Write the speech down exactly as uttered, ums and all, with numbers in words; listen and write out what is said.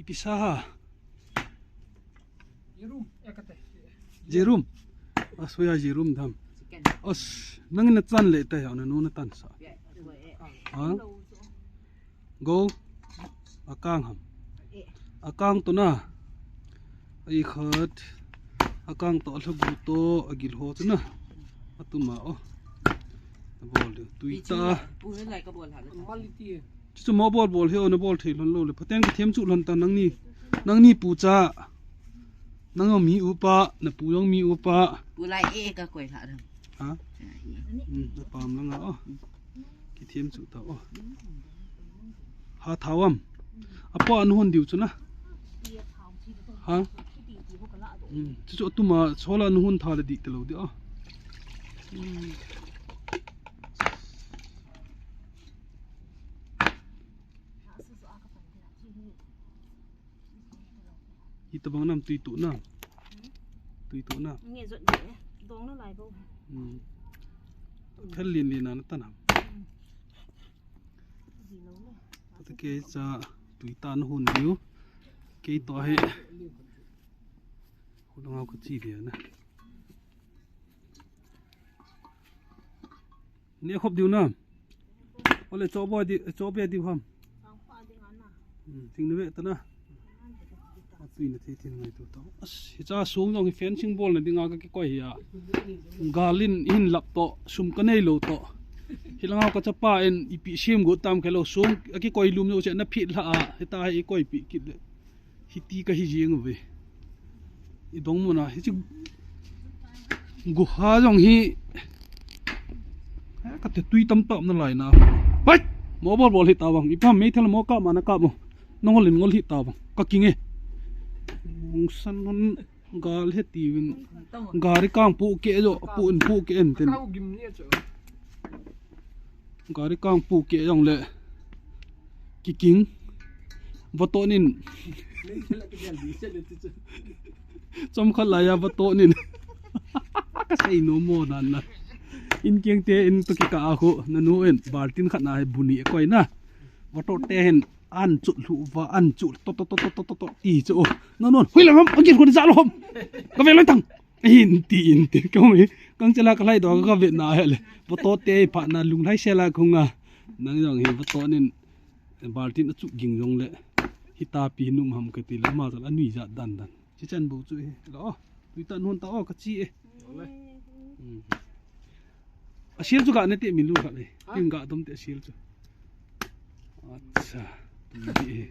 Ipi sa ham? Jerum. As, hoiya jerum ham? As, nangin nachan le ta ham, nanu natan sa. Ha? Go. Akang ham? Akang toh na. Ikhat. Akang toh alhagu toh agil ho chu na. Atuma o. Abol diu. Tui ta. Chuchu mo bol bol hi o, nabol thei lhon lou le. Phaten kithem chu lhon ta nangni. Nangni pu cha. Nang jong mi upa, napu jong mi upa. Pu lai e ka koi lha dam. Ha? Hmm, napam langa o. Kithem chu ta o. Ha thao am? Apa nahon diu chu na. Ha? Hmm, chuchu atuma sola nahon tha le dih talou di o. Hmm. Hitabang nam tui toh na. Tui toh na. Nge jot de. Dong na lai bo. Hmm. Phel lin lin na tan ham? Hmm. Ji lo le. Tate kei cha tui ta nahon diu. Kei toh hi. Hulanga ka chi dia na. Ne khop diu na. Ole cho bo di, cho be diu ham. Hmm, ting ne ve ta na. Atui na thei thin ngai tu ta. As, hicha sung jong hi fencing bol na dinga ka kikoi hi a. Galin hin lap toh, sum ka nei lou toh. Hilanga ka chapa in ipi sem got tam khe lou sung, akikoi lum jo che na phit lha a. Hita hi ikoi pi kit le. Hiti ka hi jing uve. I dong mun a, hichi guha jong hi. Ka te tui tam tam na lai na. Pai! Mo bol bol hi ta bang. Ipa mei thel mo ka ma na ka mo. Nangol in ngol hi ta bang. Ka kinge. Ung san non gal he ti vin. Gari kang pu ke jo, pu in pu ke en ten. Gari kang pu ke jong le. Kiking. Vato nin. Chom khat lai a vato nin. Ka sei no mo nan na. In kiang te in to kika a khu. Nanu in. Baltin khat na he buni e koi na. Vato te hin. An chu lu va an chu to to to to to to to ti chu. No no. Hui la ham. Agir khu ni za lo ham. Ka ve lo tang. Inti, inti, ka mi, kang chala ka lai do ka ve na he le. Vato te pha na lung lai se la khunga. Nang jong hi vato nin, baltin a chu ging jong le. Hita pi num ham ka ti la ma jal anui ja dan dan. Chi chan bu chu hi. Lo, tui ta nun ta o ka chi e. Hmm. A sial chu ka ne te min lu ka le. Tin ga dom te a sial chu. Acha. Tui hi.